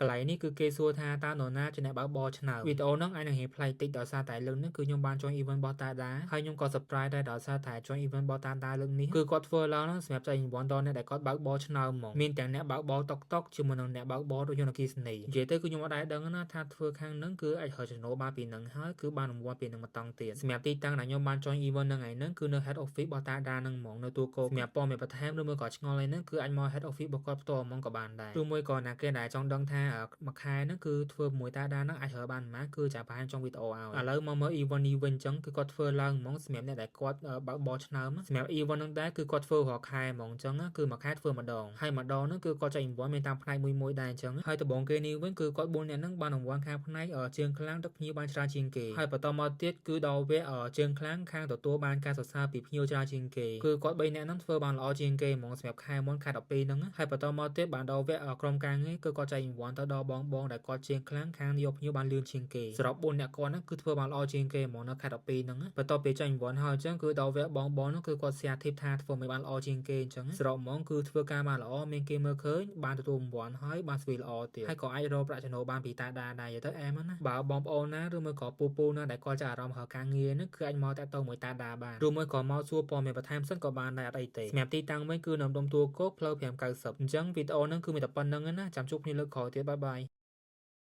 កន្លែងនេះគឺគេសួរថាតើនរណាជាអ្នកបើកបរឆ្នើមវីដេអូហ្នឹងអាចនឹងរៀងប្លែកតិចដោយសារតែលើកនេះគឺខ្ញុំបាន join event របស់តាដាហើយខ្ញុំក៏ surprise ដែរដោយសារតែ join event របស់តាដាលើកនេះគឺគាត់ធ្វើឡើងហ្នឹងសម្រាប់ចែករង្វាន់ដល់អ្នកដែលគាត់បើកបរឆ្នើមហ្មងមានទាំងអ្នកបើកបរតុកតុកជាមួយនឹងអ្នកបើកបររថយន្តអគ្គិសនីនិយាយទៅគឺខ្ញុំអត់ដែរដឹងណាថាធ្វើខាងហ្នឹងគឺអាចរកចំណូលបានពីហ្នឹងហើយគឺបានរង្វាន់ពីហ្នឹងមកតង់ទៀតសម្រាប់ទីតាំងដែលខ្ញុំបាន join event ហ្នឹងថ្ងៃហ្នឹងគឺនៅ head office របស់តាដាហ្នឹងហ្មងនៅទួលគោកសម្រាប់ព័ត៌មានបន្ថែមឬមួយក៏ឆ្ងល់អីហ្នឹងគឺអាចមក head office របស់គាត់ផ្ទាល់ហ្មងក៏បានដែរឬមួយក៏ណាគេដែលចង់ដឹងថាមួយខែហ្នឹងគឺធ្វើមួយតាដាហ្នឹងអាចរើបានប៉ុន្មានគឺចាំបង្ហាញក្នុងវីដេអូឲ្យឥឡូវមកមើល event នេះវិញអញ្ចឹងគឺគាត់ធ្វើឡើងហ្មងសម្រាប់អ្នកដែលគាត់បើកបរឆ្នើមសម្រាប់ event ហ្នឹងដែរគឺគាត់ធ្វើរាល់ខែហ្មងអញ្ចឹងគឺមួយខែធ្វើម្ដងហើយម្ដងហ្នឹងគឺគាត់ចែករង្វាន់មានតាមផ្នែកមួយមួយដែរអញ្ចឹងហើយដំបូងគេនេះវិញគឺគាត់4នាក់ហ្នឹងបានរង្វាន់ខាងផ្នែកជើងខ្លាំងដឹកភ្ញៀវបានច្រើនជាងគេហើយបន្តមកទៀតគឺដល់វគ្គជើងខ្លាំងខាងទទួលបានការសរសើរពីភ្ញៀវច្រើនជាងគេគឺគាត់3នាក់ហ្នឹងធ្វើបានល្អជាងគេហ្មងសម្រាប់ខែមុនខែ12ហ្នឹងហើយបន្តមកទៀតបានដល់វគ្គក្រុមការងារគឺគាត់ចែករង្វាន់ទៅដល់បងបងដែលគាត់ជើងខ្លាំងខាងយកភ្ញៀវបានលឿនជាងគេសរុប4នាក់គាត់ហ្នឹងគឺធ្វើបានល្អជាងគេហ្មងនៅខែ12ហ្នឹងបន្ទាប់ពីចែករង្វាន់ហើយអញ្ចឹងគឺដល់វគ្គបងបងហ្នឹងគឺគាត់ share tip ថាធ្វើមិនបានល្អជាងគេអញ្ចឹងសរុបហ្មងគឺធ្វើការបានល្អមានគេមើលឃើញបានទទួលរង្វាន់ហើយបានស្វីល្អទៀតហើយក៏អាចរកប្រាក់ចំណូលបានពីតាដាដែរទៅអែមណាបើបងប្អូនណាឬមួយក៏ពូពូណាដែលគាត់ចាប់អារម្មណ៍រកការងារហ្នឹងគឺអាចមកតាក់ទងមួយតាដាបានឬមួយក៏មកសួរព័ត៌មានបន្ថែមសិនក៏បានដែរអត់អីទេសម្រាប់ទីតាំងវិញគឺនៅម្ដុំទួលគោកផ្លូវ590អញ្ចឹងវីដេអូហ្នឹងគឺមានតែប៉ុណ្្នឹងណាចាំជួបគ្នាលើកក្រោយទៀត bye bye.